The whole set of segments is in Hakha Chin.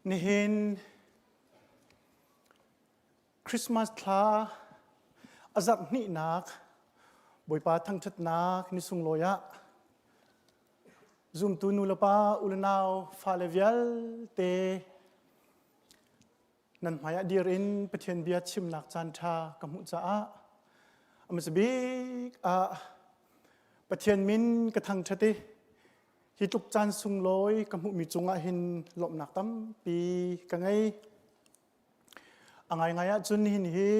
Nihin Christmas thla a zarh hnihnak Bawipa thangṭhatnak ni sunglawi ah zumtu nu le pa u le nau fale vialte nan hmaiah dir in Pathian bia chimnak caan ṭha ka hmuh caah a hmasa bik ah Pathian min ka thangṭhat i hi tluk caan sunglawi ka hmuhmi cungah hin lawmhnak tampi ka ngei. A ngaingai ahcun nihin hi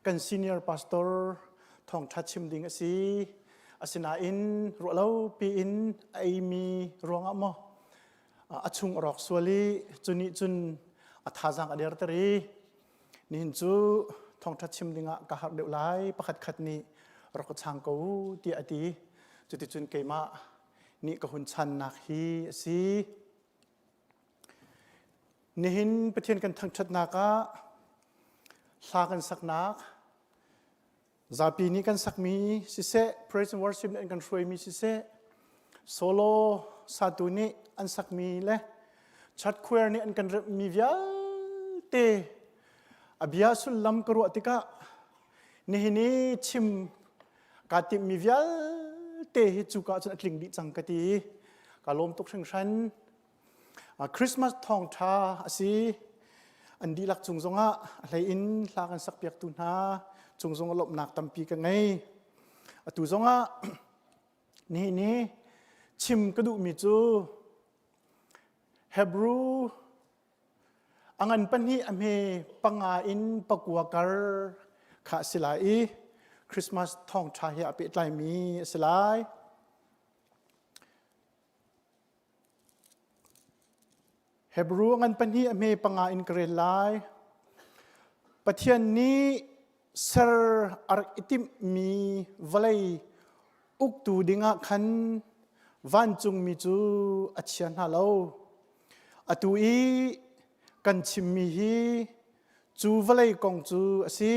kan senior pastor thawngṭha chim ding a si. Asinain ruahlo piin a eimi ruangah maw a chung a rawk sual i cu nih cun a thazaang a derter i nihin cu thawngṭha chim dingah ka harh deuh lai pakhat khat nih rak ka chang ko u tiah a ti. Cuticun keimah nih ka hun channak hi a si. Nihin Pathian kan thangṭhatnak ah hla kan saknak zapi nih kan sakmi siseh, praise and worship nih an kan hruaimi siseh, solo satu nih an sakmi le church choir nih an kan remhmi vialte a bia sullam ka ruah tikah nihin i chim kaa timhmi vialte hi cuka cun a tling dih cang ka ti ka lawm tuk hringhran. Christmas thawngṭha a si. An dihlak cung zongah a hlei in hla kan sakpiaktu hna cung zong lawmhnak tampi ka ngei. Atu zongah nihin ni chim ka duhmi cu Hebrew a ngan pahnih a hme panga in pakua kar kha a si lai i Christmas thawngṭha he a pehtlaimi a si lai. Hebru ngan pahnih a hme panga in ka rel lai. Pathian nih ser a rak i timhmi vawlei uktu dingah khan vancungmi cu a chia hna lo. Atu i kan chimmi hi cu vawlei kong cu a si.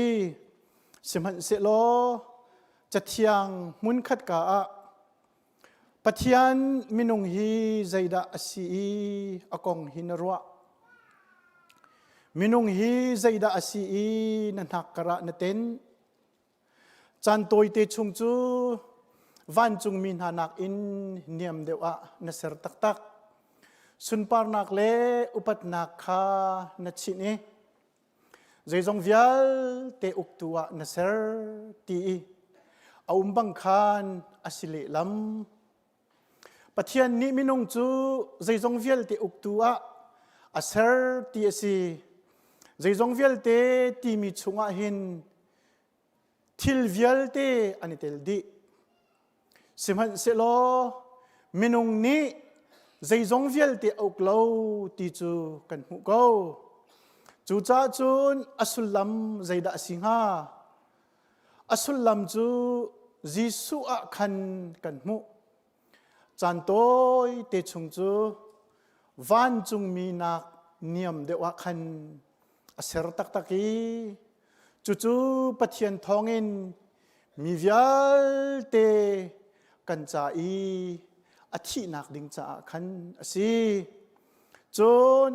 Sihmanhsehlaw Cathiang hmunkhat ka ah Pathian minung hi zeidah a si i a kong hi na ruah? Minung hi zeidah a si i na hnakkar ah na tenh? Caan tawite chung cu vancungmi hna nakin niam deuh ah na ser taktak. Sunparnak le upatnak kha na chinh i Zeizong vialte uktu ah na ser ti i a um bang khan a si lehlam. Pathian nih minung cu zeizong vialte uktu ah a ser ti a si. Zeizong vialte timi chungah hin thil vialte an i tel dih. Sihmanhsehlaw minung nih zeizong vialte a uk lo ti cu kan hmuh ko. Cucaah cun a sullam zeidah a si hnga? A sullam cu Jesuh ah khan kan hmuh. Caan tawi te chung cu vancungmi nak niam deuh ah khan a ser taktak i cucu Pathian thawngin mi vialte kan ca i a thihnak ding caah khan a si. Cun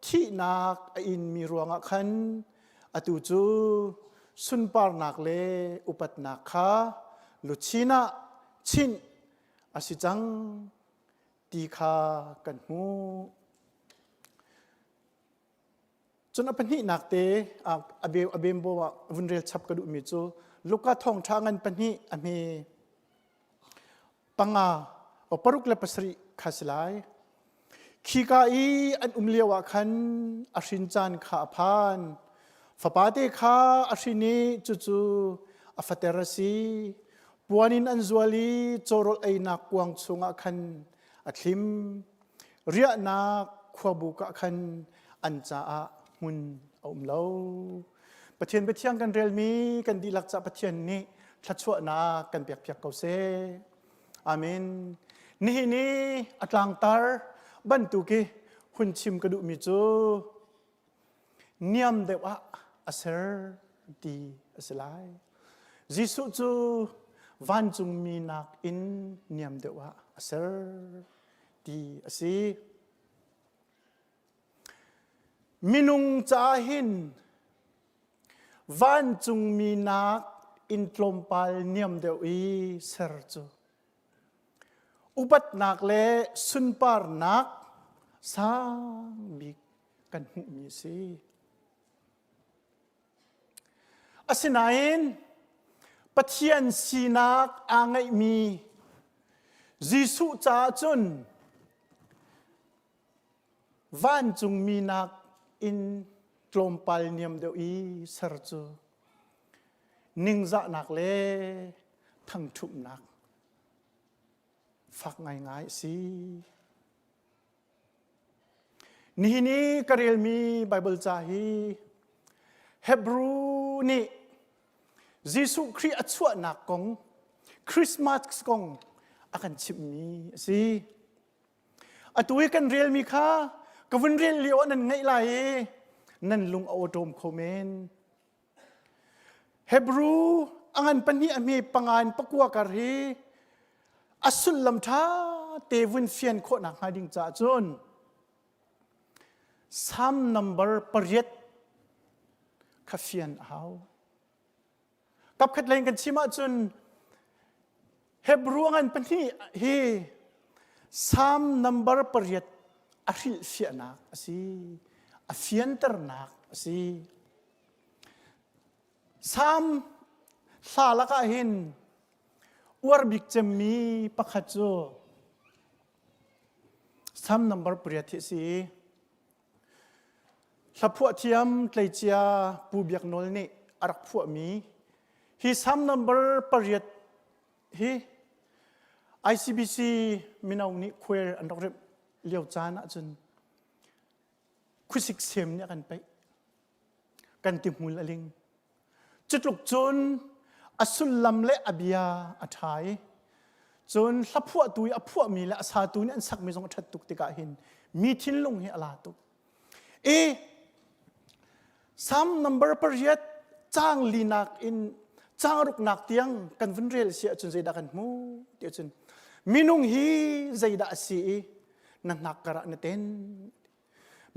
thihnak a inmi ruangah khan atu cu sunparnak le upatnak kha luchin ah chinh a si cang ti kha kan hmuh. Cun a pahnihnak te a bembo ah vun rel chap ka duhmi cu Luka thawngṭha ngan pahnih a hme panga o paruk le pasarih kha si lai. Khika i an um lio ah khan a hrin caan kha a phan. Fapate kha a hrin i cucu a fater a si. Puan in an zual i cawrawl einak kuang chungah khan a thlim. Riahnak khuabuk ah khan an caah hmun a um lo. Pathian biathiang kan relmi kan dihlak ca Pathian nih thluachuahnak kan pekpiak ko seh. Amen. Nihin i a tlangtar bantuk i hun chim ka duhmi cu niam deuh ah a ser ti a si lai. Jesuh cu vancungmi nakin niam deuh ah a ser ti a si. Minung caah hin vancungmi nak in tlawmpal niam deuh i ser cu upatnak le sunparnak sang bik kan hmuhmi a si. Asinain Pathian sinak aa ngeihmi Jesuh caah cun vancungmi nak in tlawmpal niam deuh i ser cu ningzahnak le thangṭhumhnak fak ngaingai a si. Nihin i ka relmi Baibal ca hi Hebrew nih Jesuh Khrih a chuahnak kong Christmas kong a kan chimhmi a si. Atu i kan relmi kha ka vun rel lio ah nan ngaih lai i nan lung a awṭawm kho men. Hebrew a ngan pahnih a hme panga in pakua kar hi a sullam ṭha te vun fian khawhnak hnga ding caah cun Psalm number pariat kha fian a hau. Kapkhat lei in kan chim ahcun Hebrew ngan pahnih hi Psalm number pariat a hrilhfiahnak a si, a fianternak a si. Psalm hla lakah hin uar bik cemmi pakhat cu Psalm number pariat hi a si. Hlaphuah thiam tleicia Pu Biak Nawl nih a rak phuahmi hi Psalm number pariat hi ICBC mino nih khuair an rak remh lio caan ahcun khuasik sem nih a kan peih. Kan tihmul a ling. Cutluk cun a sullam le a bia a ṭha i cun hlaphuahtu i a phuahmi le a satu nih an sakmi zong a ṭhat tuk tikah hin mi thinlung hi a la tuk. I Psalm number pariat caang linak in caang ruknak tiang kan vun rel si ahcun zeidah kan hmuh ti ahcun minung hi zeidah a si i na hnak kar ah na ten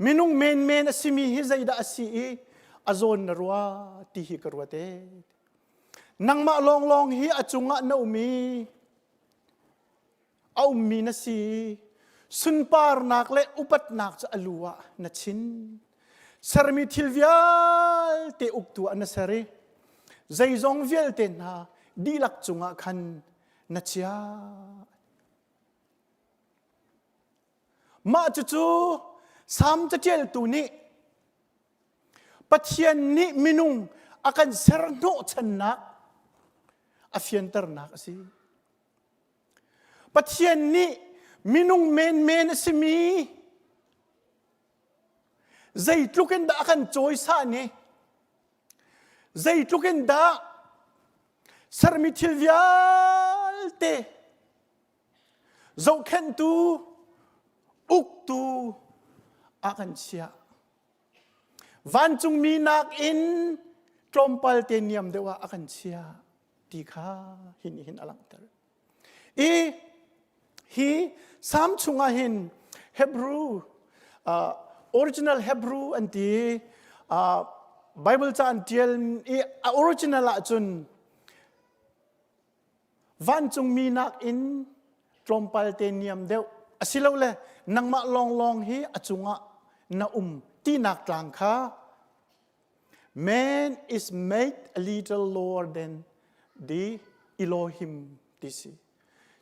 Minung menmen a simi hi zeidah a si i a zawn na rua ti hi ka ruat ee. Nangmah lawnglawng hi a cungah na um i a ummi na si. Sunparnak le upatnak cu a lu ah na chin. Sermi thil vialte uktu ah na ser i zeizong vialte hna dihlak cungah khan na chiah. Mah cucu Salm caṭialtu nih Pathian nih minung a kan ser hnawhchannak a fianternak a si. Pathian nih minung menmen a simi zeitluk in dah a kan cawisan i zeitluk in dah sermi thil vialte Zohkhenhtu, uktu a kan chiah. Vancungmi nakin tlawmpal te niam deuh ah a kan chiah ti kha hi nih hin a langhter. I hi Salm chungah hin Hebrew uh, original Hebrew an ti uh, Bible ca an tial i a original ahcun Vancungmi nakin tlawmpal te niam deuh asilole nangmah lawnglawng hi a cungah na um tinak tlang kha man is made a little lower than the Elohim ti si.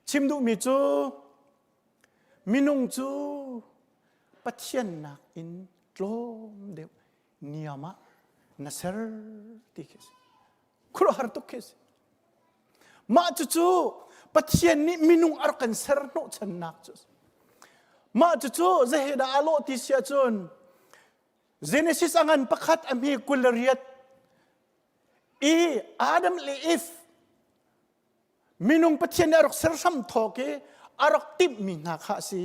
Chim duhmi cu minung cu Pathian nakin tlawm deuh niam ah na ser ti khi a si. Khuaruahhar tuk khi a si. Mah cucu Pathian nih minung a rak kan ser hnawhchannak cu a si. Mah cucu zehe dah aa lawh ti si ahcun Genesis a ngan pakhat a hme 28 i Adam le Eve Minung Pathian nih a rak ser hram thawk i a rak timhmi hna kha a si.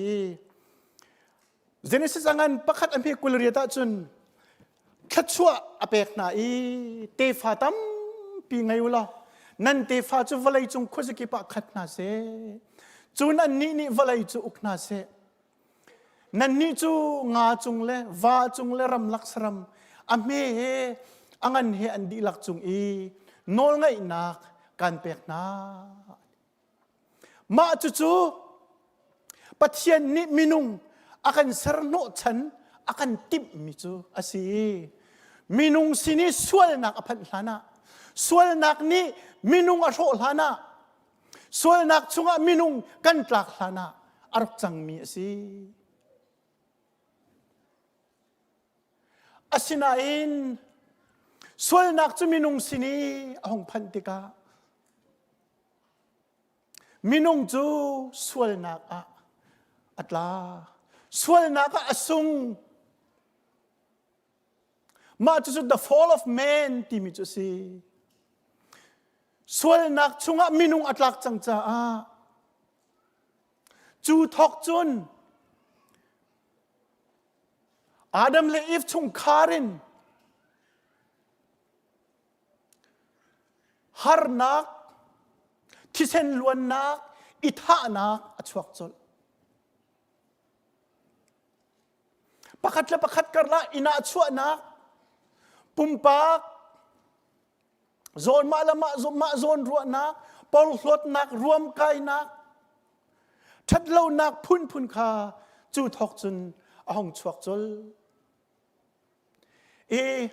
Genesis a ngan pakhat a hme 28 ahcun thluachuah a pek hna i tefa tampi ngei u law nan tefa cu vawlei cung khuazakip ah khat hna seh. Cun annih nih vawlei cu uk hna seh. Nannih cu nga cung le va cung le ramlak saram a hme he a ngan he an dihlak cung i nawlngeihnak kan pek hna. Mah cucu Pathian nih minung a kan ser hnawhchan a kan timhmi cu a si. Minung sin i sualnak a phanh hlanah, sualnak nih minung a hrawh hlanah, sualnak chungah minung kan tlak hlanah a rak cangmi a si. Asinain sualnak cu minung sin i a hung phanh tikah minung cu sualnak ah a tla. Sualnak ah a sung. Mah cucu the fall of man timi cu a si. Sualnak chungah minung a tlak cang caah cu thawk cun Adam le Eve chungkhar in harnak, thisen luannak, i thahnak a chuak colh. Pakhat le pakhat karlah inn ah chuahnak, pumpak, zawn mah le mah mah zawn ruahnak, porhlawtnak, ruamkainak, ṭhatlonak phunphun kha cu thawk cun a hung chuak colh. I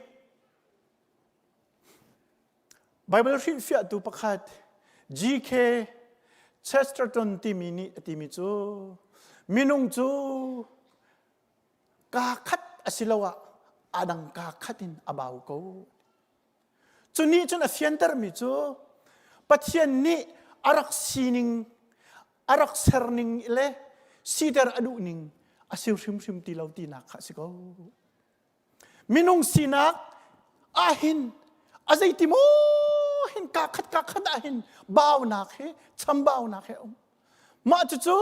Baibal hrilhfiahtu pakhat G.K. Chesterton timi nih a timi cu minung cu kaa khat asiloah a dang kaa khat in a bau ko. Cu nih cun a fiantermi cu Pathian nih a rak sining, a rak serning le siter a duhning a si hrimhrim ti lo tinak kha a si ko. Minung sinak ahhin a zeiti maw hin kaa khat kaa khat ahhin baunak he chambaunak he um. Mah cucu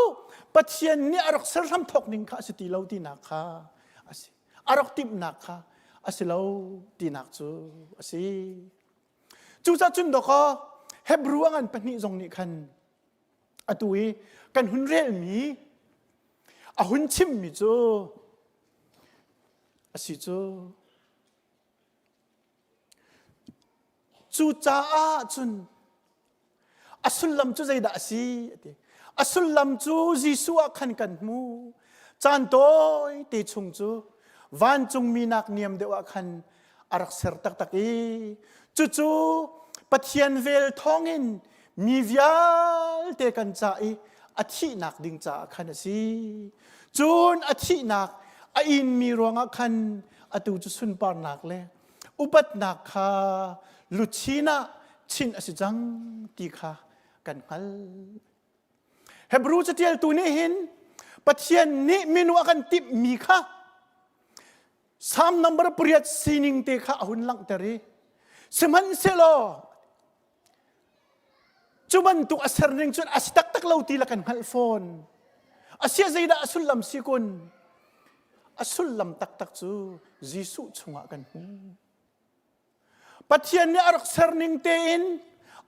Pathian nih a rak ser hramthawk ning kha a si ti lo tinak kha a si. A rak timhnak kha a si lo tinak cu a si. Cucaah cun dawkaw Hebrew a ngan pahnih zong nih khan atu i kan hun relmi a hun chimmi cu a si cu. Cucaah cun a sullam cu zeidah a si a ti. A sullam cu Jesuh ah khan kan hmu. Caan tawi te chung cu vancungmi nak niam deuh ah khan a rak ser taktak i cucu Pathian vel thawngin mi vialte kan ca i a thihnak ding caah khan a si. Cun a thihnak a inmi ruangah khan atu cu sunparnak le upatnak kha luchin ah chinh a si cang ti kha kan hngalh. Hebrew catialtu nih hin Pathian nih minu a kan timhmi kha Psalm number pariat sining te kha a hun langhter i sihmanhsehlaw cu bantuk a ser ning cun a si taktak lo ti la kan hngalh fawn. Asia zeidah a sullam si kun? A sullam taktak cu Jesuh chungah kan hmu. Pathian nih a rak ser ning tein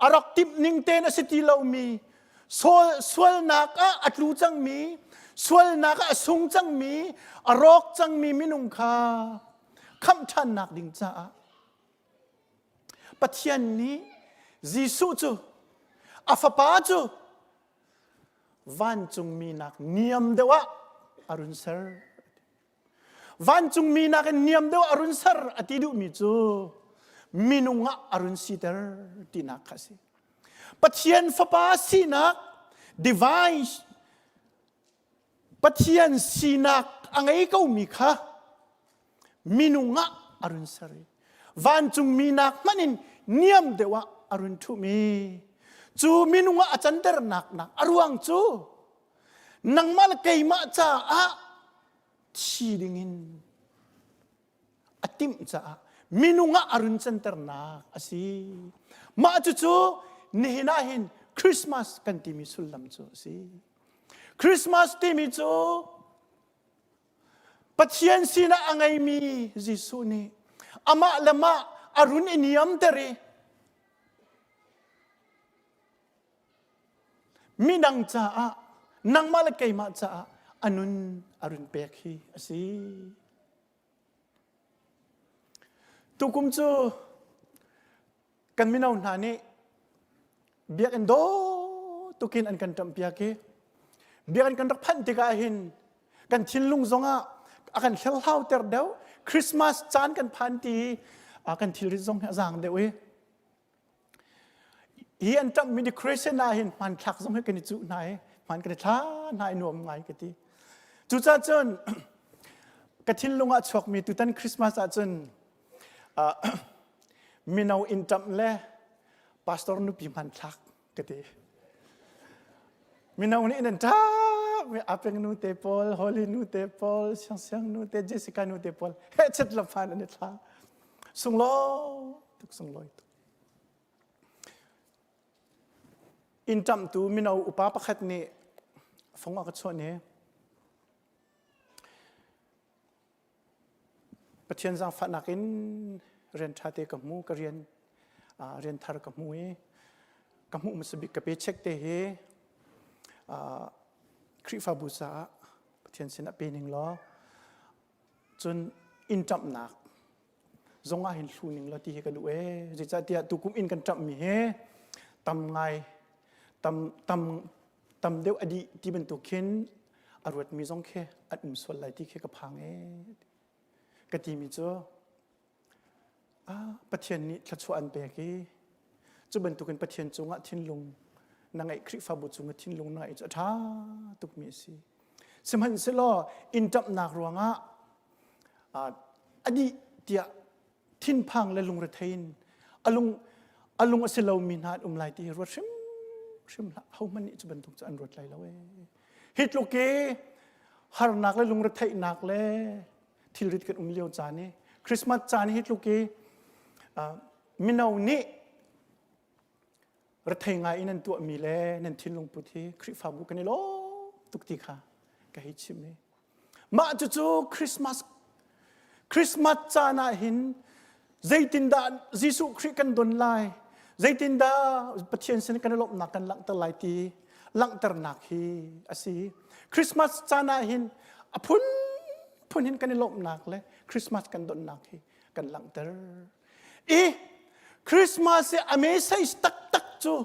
a rak timh ning tein a si ti lomi sualnak ah a tlu cangmi sualnak ah a sung cangmi a rawk cangmi minung kha khamh ṭhannak ding caah Pathian nih Jesuh cu a fapa cu vancungmi nak niam deuh ah a run ser. Vancungmi nakin niam deuh a run ser a ti duhmi cu minung ah a run siter tinak kha a si. Pathian fapa sinak divine Pathian sinak a ngei komi kha minung ah a run ser i vancungmi nak hmanh in niam deuh ah a run ṭhumi cu minung ah a canternak nak a ruang cu nangmah le keimah caah thi dingin a timh caah minung ah a run canternak a si. Mah cucu nihin ah hin Christmas kan timi sullam cu a si. Christmas timi cu Pathian sinah a ngeimi Jesuh nih amah le mah a run i niamter i midang caah nangmah le keimah caah A nun a run pek hi a si. Tukum cu kan mino hna nih biakinn dawh tukin an kan ṭamhpiak i biakinn kan rak phanh tikah hin kan thinlung zongah a kan hlerhlauter deuh. Christmas caan kan phan ti i kan thilrit zong hi a zaang deuh i hi an ṭamhmi decoration ah hin hmanthlak zong hi kan i cuh hna i hman kan i thla hna i nuam ngai ka ti. Cucaah cun ka thinlung ah chuakmi tutan Christmas ah cun mino inn ṭamh le pastor nupi hmanthlak ka ti. Mino nih nan ṭap Apeng nu te pawl, Holly nu te pawl, Siang Siang nu te, Jessica nu te pawl he chet la phan an i thla. Sunglawi tuk sunglawi tuk. Inn ṭamhtu mino upa pakhat nih fung a ka chuah ni. Pathian zaangfahnak in rian ṭha te ka hmu, ka rian rian thar ka hmu i ka hmuh hmasa bik ka paycheck te hi Khrihfabu caah Pathian sinah pe ning law cun inn ṭamhnak zong ah hin hlu ning law ti hi ka duh ee. Zeicahtiah tukum inn kan ṭamhmi hi tam ngai tam tam tam deuh a dih ti bantuk khin a ruatmi zong khi an um sual lai ti khi ka phang ee. Ka timi cu ah Pathian nih thluachuah an pek i cu bantukin Pathian cungah thinlung na ngeih Khrihfabu cungah thinlung na ngeih cu a ṭha tukmi a si. Sihmanhsehlaw inn ṭamhnak ruangah a dih tiah thinphang le lungrethei in a lung a lung a si lomi hna an um lai ti hi ruat hrimhrim hlah. Hohmanh nih cu bantuk cu an ruat lai lo ee. Hi tluk i harnak le lungretheihnak le thilrit kan um lio caan i Christmas caan hi tluk i mino nih rethei ngai in nan tuahmi le nan thinlung put hi Khrihfabu kan i lawm tuk ti kha ka hei chim i mah cucu Christmas Christmas caan ah hin zeitindah Jesuh Khrih kan don lai zeitindah Pathian sin kan i lawmhnak kan langhter lai ti langhternak hi a si Christmas caan ah hin a phun phun hin kan i lawmhnak le Christmas kan donnak hi kan langhter i Christmas i a message taktak cu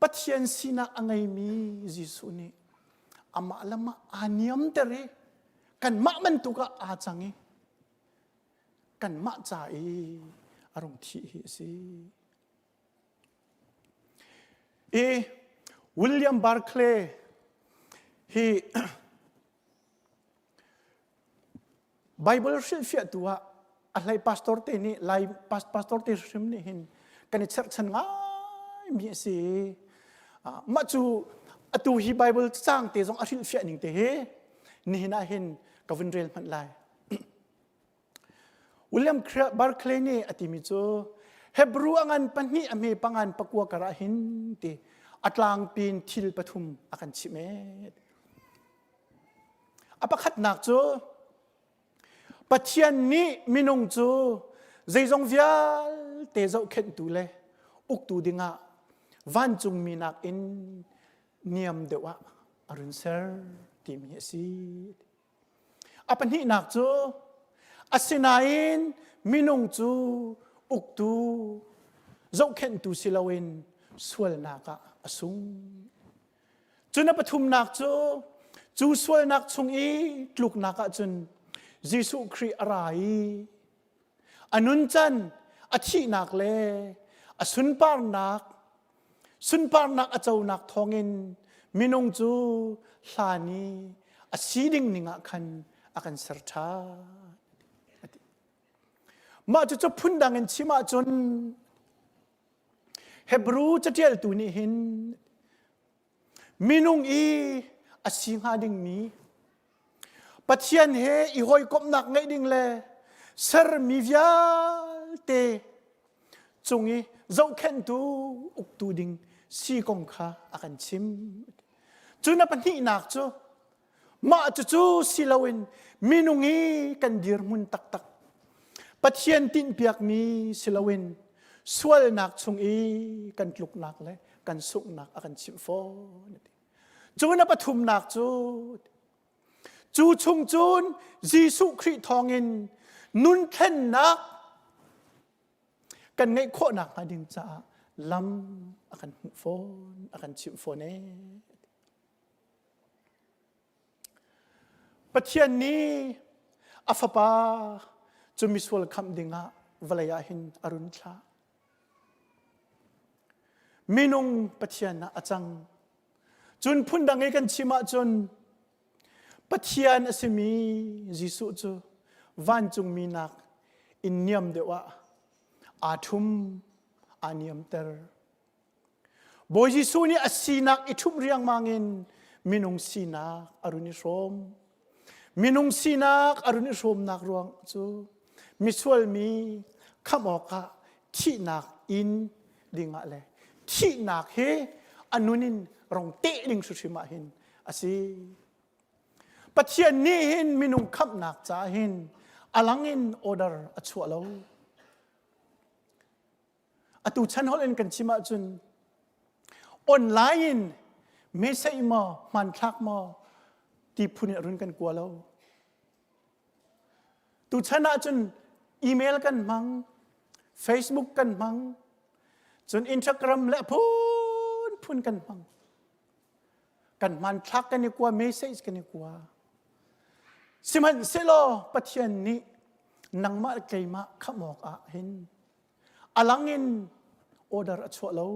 Pathian sinak a ngeimi Jesuh nih amah le mah aa niamter i kanmah bantuk ah aa cang i kanmah ca i a rung thih hi a si. I William Barclay hi Bible hrilhfiahtu ah a hlei pastor te nih Lai pastor te hrim nih hin kan i cherhchan ngaimi a si. Mah cu atu hi Bible cang te zong a hrilhfiah ning te hi nihin ah hin ka vun rel hmanh lai. William Barclay nih a timi cu Hebrew a ngan pahnih a hme pangan pakua kar ah hin ti a tlangpin thil pathum a kan chimh ee. A pakhatnak cu Pathian nih minung cu zeizong vialte zohkhenhtu le uktu dingah vancungmi nakin niam deuh ah a run ser timi a si. A pahnihnak cu asinain minung cu uktu zohkhenhtu si loin sualnak ah a sung. Cun a pathumnak cu cu sualnak chung i tluknak ahcun Jesuh Khrih a ra i a nuncan a thihnak le a sunparnak sunparnak a conak thawngin minung cu hlan i a si ding ning ah khan a kan ser ṭhan. Mah cucu phundang in chim ahcun Hebrew caṭialtu nih hin minung i a si hnga dingmi Pathian he i hawikomhnak ngeih ding le sermi vialte cung i zohkhenhtu uktu ding si kong kha a kan chim. Cun a pahnihnak cu Mah cucu si loin minung i kan dirhmun taktak Pathian tinhpiakmi si loin sualnak chung i kan tluknak le kan sunghnak a kan chimh fawn. Cun a pathumnak cu cu chung cun Jesuh Khrih thawngin nun thlennak kan ngeih khawh nakhnga ding caah lam a kan hmuh fawn, a kan chimh fawn ee. Pathian nih a fapa cu misual khamh dingah vawlei ah hin a run thlah. Minung Pathian ah a cang. Cun phundang i kan chim ahcun Pathian a simi Jesuh cu vancungmi nak in niam deuh ah aa ṭhum, aa niamter. Bawi Jesuh nih a sinak i ṭhumh riangmang in minung sinak a run i hrawm. Minung sinak a run i hrawmnak ruang cu misual mi khamh awkah thihnak in dingah le thihnak hi a nun in rong teh ding hrimhrim ah hin a si. Pathian nih hin minung khamhnak caah hin a lang in order a chuah lo. Atu chan holh in kan chim ahcun online in message maw hmanthlak maw ti phun in a run kan kua lo. Tuchan ahcun email kan hmang, Facebook kan hmang, cun Instagram le a phunphun kan hmang. Kan hmanthlak kan i kua, message kan i kua. Sihmanhsehlaw Pathian nih nangmah le keimah khamh awk ah hin A lang in order a chuah lo.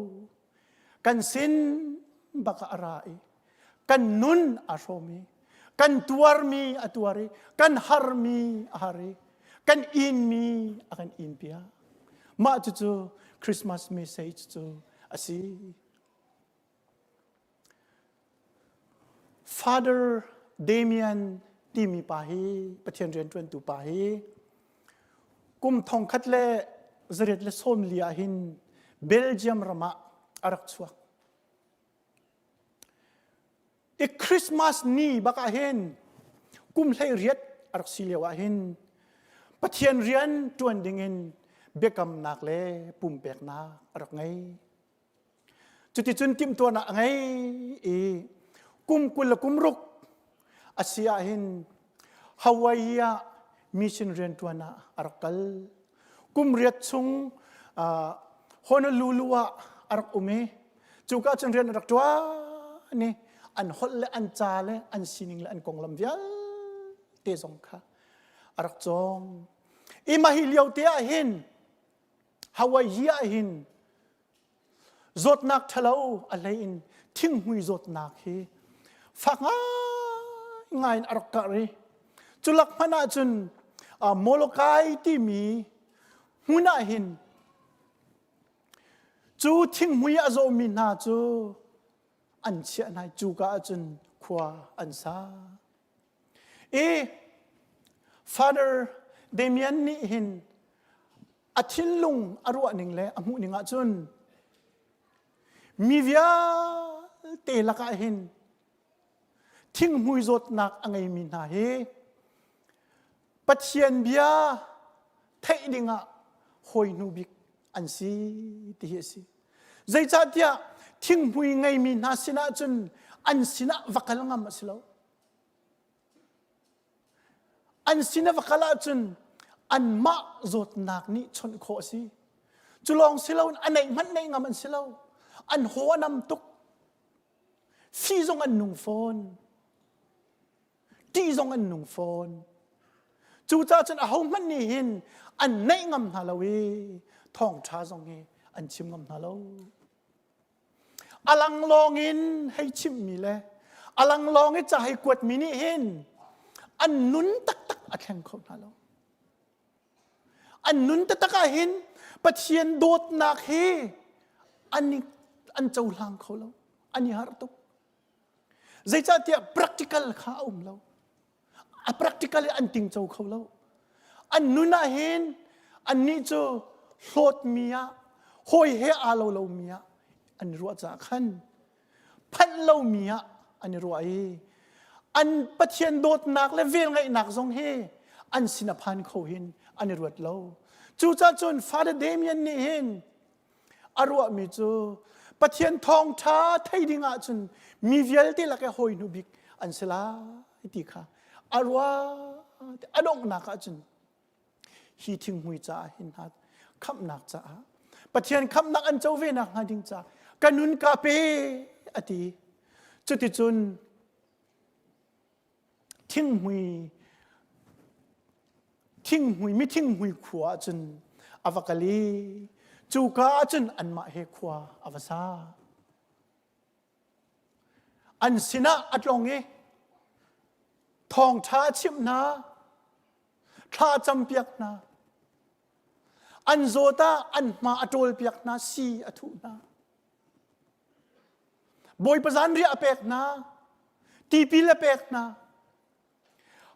Kan sin bak ah a ra i kan nun a hrawm i kan tuarmi a tuar i kan harmi a har i kan inmi a kan in piak. Mah cucu Christmas message cu a si. Father Damian timi pa hi Pathian rianṭuantu pa hi kum thongkhat le zariat le sawmli ah hin Belgium ram ah a rak chuak. I Christmas ni bak ah hin kum hlei riat a rak si lio ah hin Pathian rian ṭuan dingin biakamnak le pumpeknak a rak ngei. Cuticun timhtuahnak a ngei i kum 20 le kum ruk a si ahhin Hawaii ah mission rianṭuan ah a rak kal. Kum riat chung Honolulu ah a rak um i cuka cun rian a rak ṭuan i an holh le an ca le an sining le an konglam vialte zong kha a rak cawng. I mah hi lio te ah hin Hawaii ah hin Zawtnak ṭhalo a hlei in thinghmui zawtnak hi fak ngaingai in a rak karh i culak hmanh ahcun Molokai timi hmun ah hin cu thinghmui a zawmi hna cu an chiah hna i cuka ahcun khua an sa. I Father Damian nih hin a thinlung a ruahning le a hmuhning ahcun mi vialte lakah hin thinghmui zawtnak a ngeimi hna hi Pathian bia theih dingah hawi hnu bik an si ti hi a si. Zeicahtiah thinghmui ngeimi hna sinah cun an sinah va kal ngam a si lo. An sin a va kal ahcun anmah zawtnak nih chawnh khawh a si. Cu lawng si loin a neih hmanh neih ngam an si lo. An haw a nam tuk. Fi zong an nung fawn. Ṭih zong an nung fawn. Cucaah cun ahohmanh nih hin an neih ngam hna lo i thawngṭha zong hi an chim ngam hna lo. A langlawng in hei chimhmi le a langlawng i ca hei kuatmi nih hin an nun taktak a thleng kho hna lo. An nun taktak ah hin Pathian dawtnak hi an, an cohlang kho lo. An i harh tuk. Zeicahtiah practical kha a um lo. A practical in an tingco kho lo. An nun ah hin annih cu hlawtmi ah hawi he aa lo lomi ah an i ruah caah khan phanh lomi ah an i ruah i an Pathian dawtnak le velngeihnak zong hi an sin a phan kho hin an i ruat lo. Cucaah cun Father Damian nih hin a ruahmi cu. Pathian thawngṭha thei ding ahcun mi vialte lak i hawi hnu bik an si lai ti kha a ruah a donghnak ahcun hi thinghmui caah hin hna khamhnak caah Pathian khamhnak an co ve nak hnga ding caah ka nun ka pe a ti. Cuticun thinghmui thinghmui mi thinghmui khua ah cun a va kal i cuka ah cun anmah he khua a va sa. An sinah a tlong i thawngṭha a chimh hna, thla a campiak hna. An zawt ah an hma a ṭawlpiak hna, sii a thuh hna. Bawipa zanriah a pek hna, tipil a pek hna.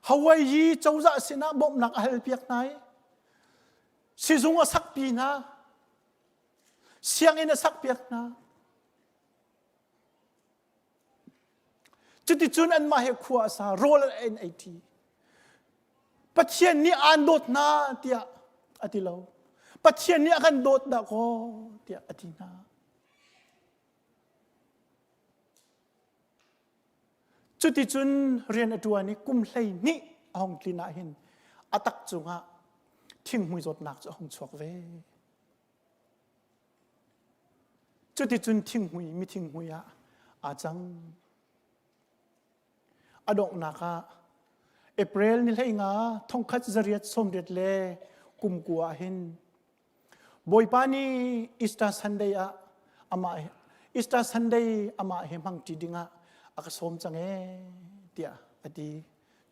Hawaii cozah sinah bawmhnak a halpiak hna i sizung a sakpi hna, sianginn a sakpiak hna. Cuticun anmah he khua a sa, rawl an ei ṭi. Pathian nih aan dawt hna tiah a ti lo. Pathian nih a kan dawt dah kaw tiah a ti hna. Cuticun rian a ṭuan i kum 12 a hung tlin ah hin a tak cungah thinghmui zawtnak cu a hung chuak ve. Cuticun thinghmui mi thinghmui ah aa cang. A donghnak ah April ni 15 1989 ah hin Bawipa nih Easter Sunday ah amah Easter Sunday amah he hmangṭi dingah a ka sawm cang ee tiah a ti.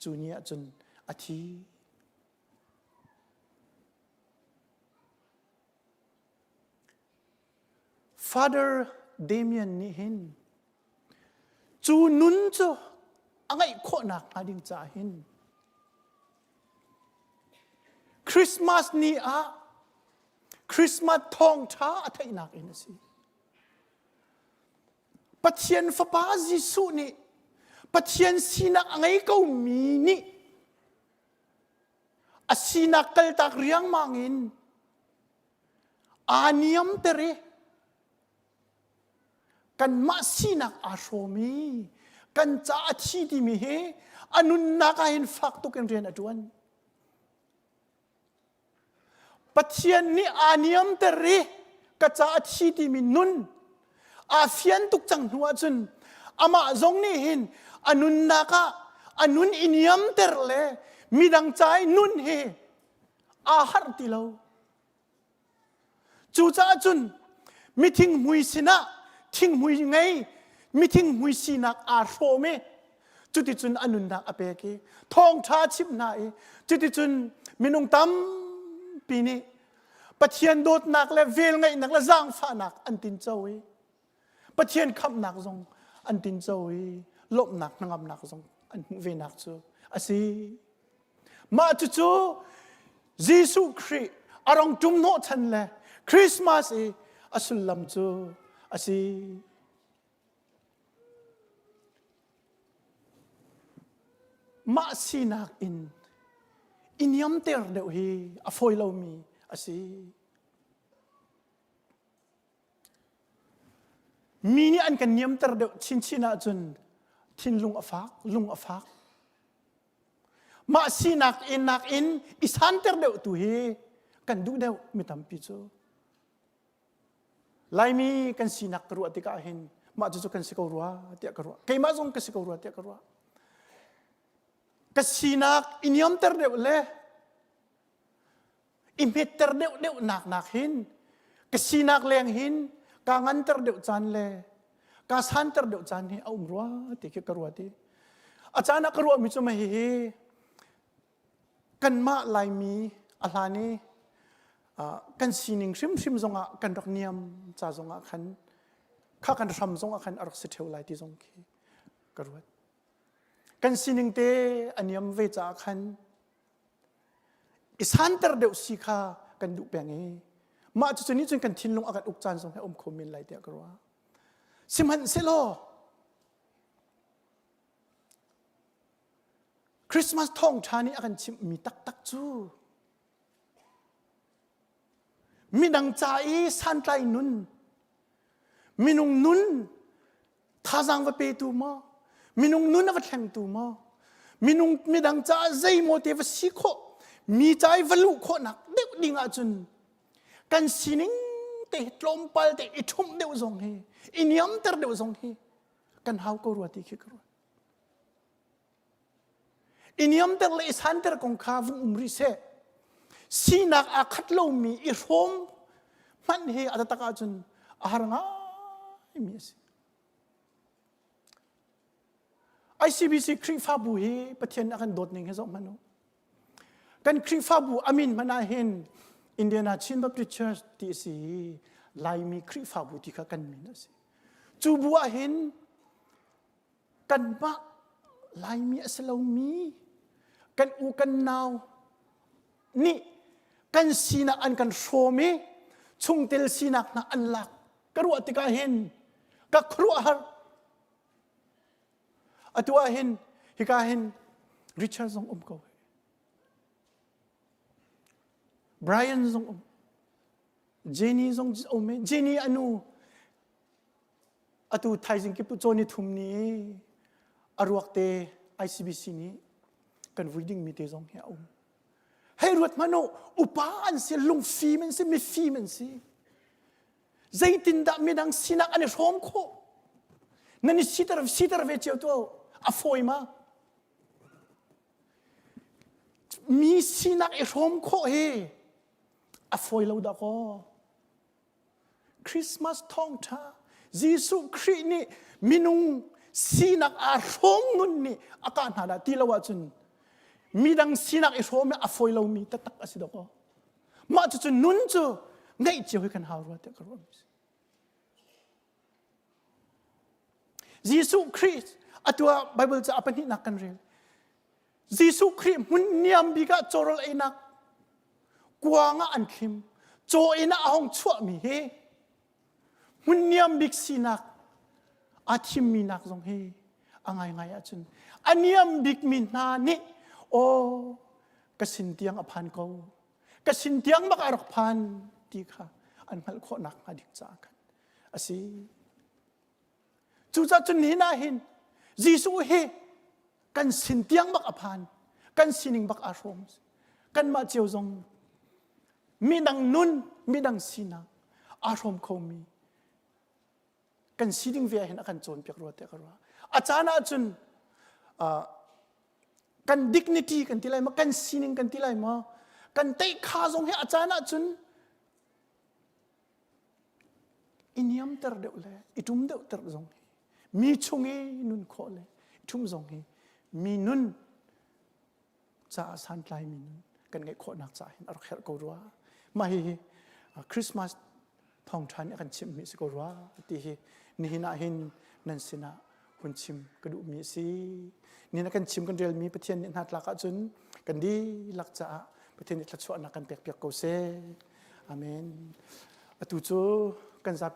Cu ni ah cun a thi. Father Damien nih hin cu nun cu a ngeih khawhnak hnga ding caah hin Christmas ni ah Christmas thawngṭha a theihnak in a si. Pathian Fapa Jesuh nih Pathian sinak a ngei komi nih a sinak kaltak riangmang in aa niamter i kanmah sinak aa hrawm i kan ca a thi timi hi a nunnak ah hin fak tuk in rian a ṭuan. Pathian nih aa niamter i ka ca a thi timi nun aa fian tuk cang hnu ahcun amah zong nih hin a nunnak ah a nun i niamter le midang ca i nun hi aa harh ti lo. Cucaah cun mithinghmui sinah thinghmui ngei mithinghmui sinak aa hrawm i cuticun a nunnak a pek i thawngṭha a chimh hna i cuticun minung tampi nih Pathian dawtnak le velngeihnak le zaangfahnak an tinco i Pathian khamhnak zong an tinco i lawmhnak hnangamnak zong an hmuh venak cu a si. Mah cucu Jesuh Khrih a rong ṭum hnawhchan le Christmas i a sullam cu a si. Mah sinak in i niamter deuh hi a fawi lomi a si. Mi nih an kan niamter deuh chinchin ahcun thinlung a fak, lung a fak. Mah sinak in nakin i santer deuh tu hi kan duh deuh mi tampi cu. Laimi kan sinak ka ruah tikah hin mah cucu kan si ko rua tiah ka ruah. Keimah zong ka si ko rua tiah ka ruah. Ka sinak i niamter deuh le i hmetter deuh deuh nak nak hin ka sinak leng hin ka nganter deuh caan le ka santer deuh caan hi a um rua ti khi ka ruat i a caan ah ka ruahmi cu mah hihi kanmah Laimi a hlan i kan sining hrimhrim zongah kan rak niam ca zongah khan kha kan hram zongah khan a rak si ṭheo lai ti zong khi ka ruat kan sining te a niam ve caah khan I santer deuh si kha kan duh peng i mah cucu nih cun kan thinlung a kan uk caan zong hi a um kho men lai tiah ka ruah. Sihmanhsehlaw Christmas thawngṭha nih a kan chimhmi taktak cu midang ca i santlai nun. Minung nun thazaang va petu maw? Minung nun a va thlengtu maw? Minung midang caah zeimaw te va si khawh, mi ca i va luh khawhnak deuh ding ahcun kan sining te tlawmpal te i ṭhumh deuh zong hi, i niamter deuh zong hi kan hau ko rua ti khi ka ruat. I niamter le i santer kong kha vung um rih seh. Sinak aa khat lomi i hrawm hmanh hi a taktak ahcun a har ngaimi a si. ICBC Khrihfabu hi Pathian a kan dawt ning hi zoh hmanh u. Kan Khrihfabu a min hmanh ah hin Indiana Chin Baptist Church ti a si i Laimi Khrihfabu ti kha kan min a si. Cu bu ah hin kanmah Laimi a si lomi kan u kan nau nih kan sinak an kan hrawm i chungtel sinak hna an lak ka ruah tikah hin ka khuaruahhar atu ah hin hika hin Richard zong um ko Brian zong um Jenny zong um i Jenny anu Atu thaizing kip cawn i thum ni a ruak te ICBC nih kan vui dingmi te zong hi a um. Hei ruat hmanh u, upa an si, lungfim an si, mifim an si. Zeitindah midang sinak an i hrawm khawh? Nan i siter, siter ve cio tuah u. A fawi ma? Mi sinak i hrawm khawh hi a fawi lo dah kaw. Christmas thawngṭha Jesuh Khrih nih minung sinak aa hrawm nun nih a kah hna dah ti lo ahcun midang sinak i hrawm hi a fawi lomi taktak a si dawk aw. Mah cucu nun cu ngeih cio hi kan hau rua tiah ka ruah mi si. Jesuh Khrih atu ah Bible ca a pahnihnak kan rel. Jesuh Khrih hmun niam bik ah cawrawl einak kuang ah an thlim. Caw inn ah a hung chuahmi hi hmun niam bik sinak aa thimmi nak zong hi a ngaingai ahcun a niam bikmi hna nih aw ka sin tiang a phan ko ka sin tiang bak a rak phan ti kha an hngalh khawh nak hnga ding caah khan a si. Cucaah cun nihin ah hin Jesuh hi kan sin tiang bak a phan, kan sining bak aa hrawm. Kanmah cio zong midang nun, midang sinak aa hrawm khomi kan si ding ve ah hin a kan cawnpiak rua tiah ka ruah. A caan ahcun uh, kan dignity kan ti lai maw, kan sining kan ti lai maw, kan teihkha zong hi a caan ahcun i niamter deuh le i ṭum deuhter zong hi mi chung i nun khawh le i ṭhum zong hi mi nun caah santlaimi nun kan ngeih khawhnak caah hin a rak herh ko rua. Mah hihi Christmas thawngṭha nih a kan chimhmi a si ko rua ti hi nihin ah hin nan sinah hun chim ka duhmi a si. Nihin ah kan chim kan relmi Pathian nih hna tlak ahcun kan dihlak caah Pathian nih thluachuahnak kan pekpiak ko seh. Amen. Atu cu kan zapi.